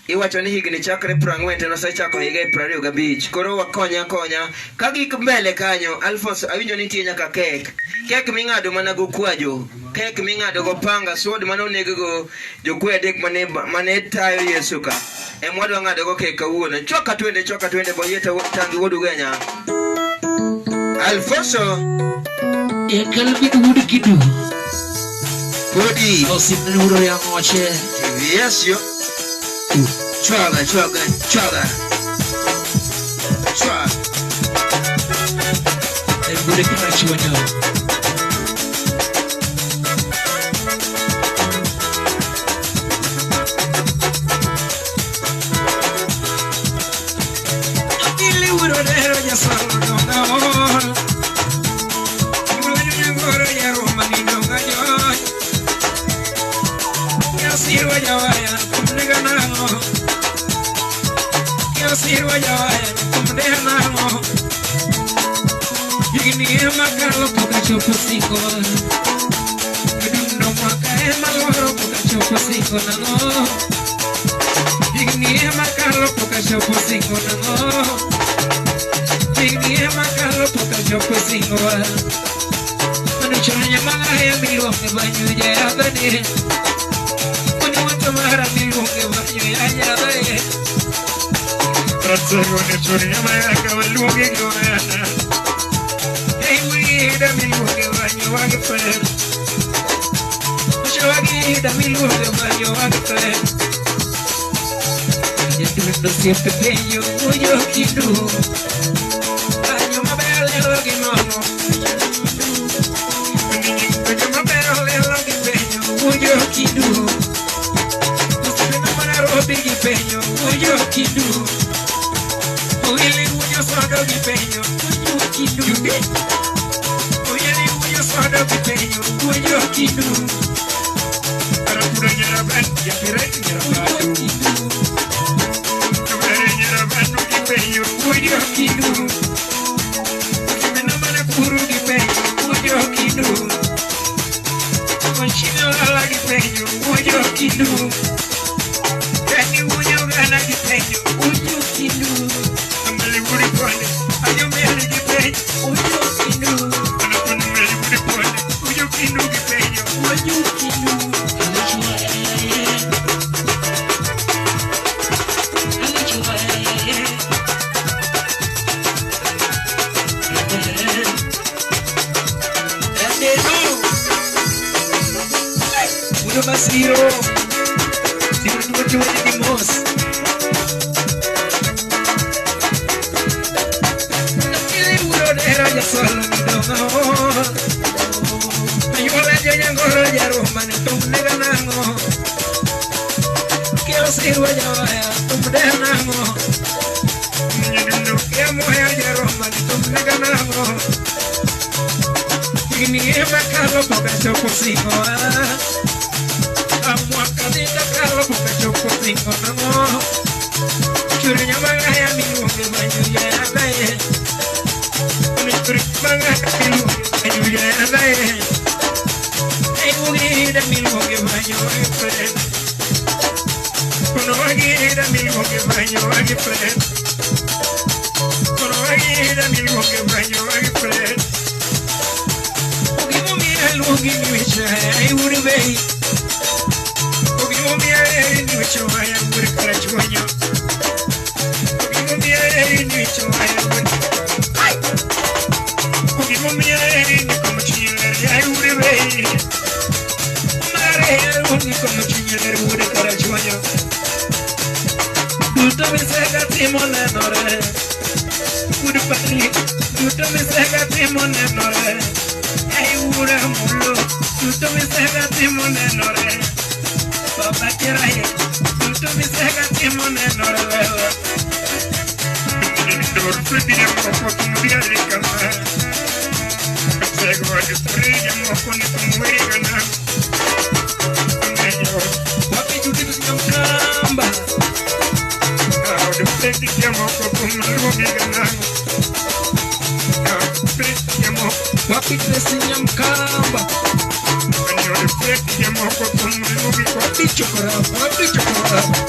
Iwacho ni higni chakre 40 to nosechako higa e 25. Koro wakonya konya. Ka gik mbele kanyo, Alphonse, awinjo nitie nyaka kek. Kek ming'ado mana go kwajo. Kek ming'ado go panga, sword mane oneg go jokwe adek mane tayo Yesu ka. Ema wadwa ng'ado go kek kawuono. Choka twende, choka twende, Boyeta tangi wuod Ugenya. Alfonso.
Ekalbi wuod Kidu.
Podi.
Osiepne wuod Oyangoche.
Yes, yo. Chwaga, chwaga, chwaga. Chwaga.
Ebure kinachuonyo. Ili wuod Odero jasolo donga ol. Nyuola nyangoro yaroma ni donga joy. Nyasirwa jawaya kumnega nango. Nyasirwa jawaya kumnega nango. Higni ema kalo pok achopo singo. Adundo mwaka ema loro pok achopo singo nang'o. Higni ema kalo pok achopo singo nang'o. Higni ema kalo pok achopo singo. Mano chunya magaya miluonge banyo jayadhani. Mano wato mara miluonge banyo yanyadhae.
Ratego ne chunya magaya waluonge goyana.
Ei wida miluonge banyo wagper. Wagida miluonge banyo wagper. Jadundo siepe penjo wuoyo kindu. Banyo maber lelo gi nono. Banyo maber lelo gi penjo wuoyo kindu. Osiepena ma Nairobi gi penjo wuoyo kindu. Owili wuoyo sodo gi penjo wuoyo kindu. Owili wuoyo sodo gi penjo wuoyo kindu.
Arapuro nyaraban, yapire nyarabadu. Kabere nyarabanu gi penjo
wuoyo kindu. Osiepena ma Nakuru gi penjo wuoyo kindu. Machine lala gi penjo wuoyo kindu. Kani wuoyo gana gi penjo wuoyo kindu.
Amali wuri pone,
ayo meli gi penjo wuoyo kindu.
Anaponi meli wuri pone, wuoyo kindu gi penjo
wuoyo kindu. Masiro, siro tuo gi mos. Ili wuod Odero jasolo ni donga ol. Anyuola jonyangoro jaruma ni tum nega nang'o. Keo sirwa jawaya tum de nang'o. Keo muya jaruma ni tum nega nang'o. Higni ema kalo pok achopo singo. Mwaka dhi kalo pok achopo singo nang'o. Chunya magaya miluonge banyo yadhae. Chunya magaya miluonge banyo yadhae. Ei wugida miluonge banyo wagipre.
Kono wagida miluonge banyo wagipre. Kono wagida miluonge banyo wagipre.
Gimomiyo aluongi ni wichaya ai wuod bei.
Gimomiyo aheri ni wichaya wuod Karachuonyo. Gimomiyo aheri ni wichaya wuod. Gimomiyo aheri ni komachinyere ai wuod bei.
Mare aluongi komachinyere timo nenore. Wuod Patrick, duto misega timo nenore. Ei wuora mulo, duto misega timo nenore. Baba Kiraye, duto misega timo nenore lela. Wapi Judith Nyamkamba? Wapi Grace Nyamkamba? Wapi Chokora? Wapi Chokora?